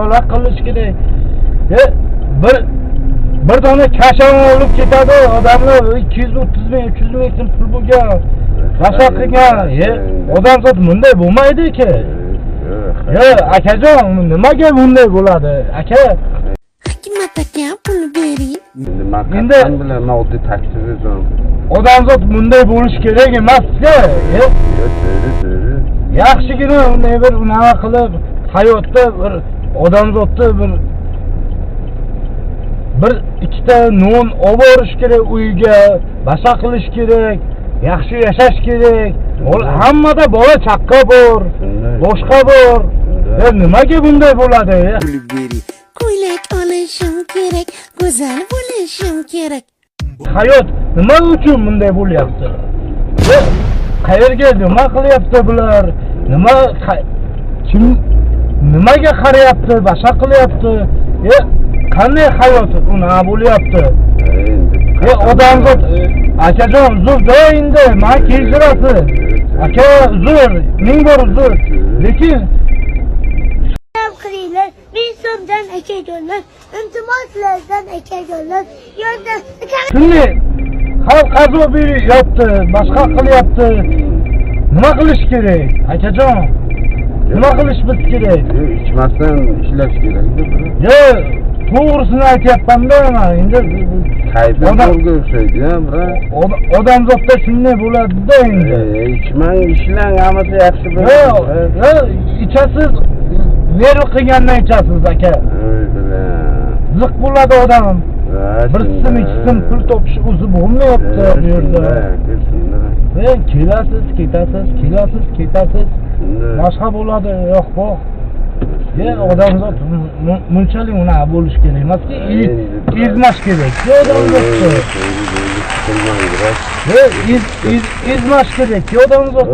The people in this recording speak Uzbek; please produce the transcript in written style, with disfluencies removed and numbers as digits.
bola qilish kerak. E, bir dona kashan olib ketadi odamlar, 230 ming, 300 ming so'm pul bo'lgan. Nasha qilgan. E, odamzod bunday bo'lmaydi ki. E, akajon, nimaga bunday bo'ladi? Aka, Hikmat aka, pul bering. Endi man Endi- qayerdan bilaman, oddiy taksi o'zim. Odamzod bunday bo'lishi kerak emas-ku. E, Yo'q, to'g'ri, to'g'ri. Yaxshigina unday bir unaqa qilib hayotda bir odamzodni bir ikkita non olib borish kerak uyga, basha qilish kerak, yaxshi yashash kerak. Hammada bola chaqqa bor, Shunday. Boshqa bor. Shunday. E, nimaga bunday bo'ladi? E? Ko'ylak olishim kerak, go'zal bo'lishim kerak. Hayot nima uchun bunday bo'lyapti? E, qayerga nima qilyapti bular? Nima kim nimaga qarayapti, basha qilyapti? E, qanday hayot unaqa bo'lyapti? Endi E, odamzod, akajon, uzr da endi, man kechirasiz. Aka, uzr, ming bor uzr. Lekin Qilinglar, 1000 so'mdan akajonlar, iltimos sizlardan, akajonlar, yordam. Shunday xalq azob beryapti, boshqa qilyapti. Nima qilish kerak, akajon? Nima qilishimiz kerak? Yo'q, ichmasdan ishlash kerak-da, bro. Yo, to'g'risini aytyapman-da man. Endi Kayfi zo'rga o'xshaydi, ya, bro. Odamzodda shunday bo'ladi-da endi. E, ichmang, ishlang, hammasi yaxshi Yo, bo'ladi. Yo, ichasiz, nerv qilgandan ichasiz, aka. Oy, bra. Ziq bo'ladi odam. Ha, Bir so'm, shunday. 2 so'm pul topish o'zi bo'lmayapti E, bu yerda. shunday, aka, shunday. E, kelasiz, ketasiz, kelasiz, ketasiz. Shunday. Boshqa bo'ladi, yo'q boq. E, odamzod bunchalik unaqa bo'lishi kerak emaski, Endi ezmash kerak odamzodni. To'g'ri, to'g'ri, siqilmang, bro. E, ezmash kerak odamzod.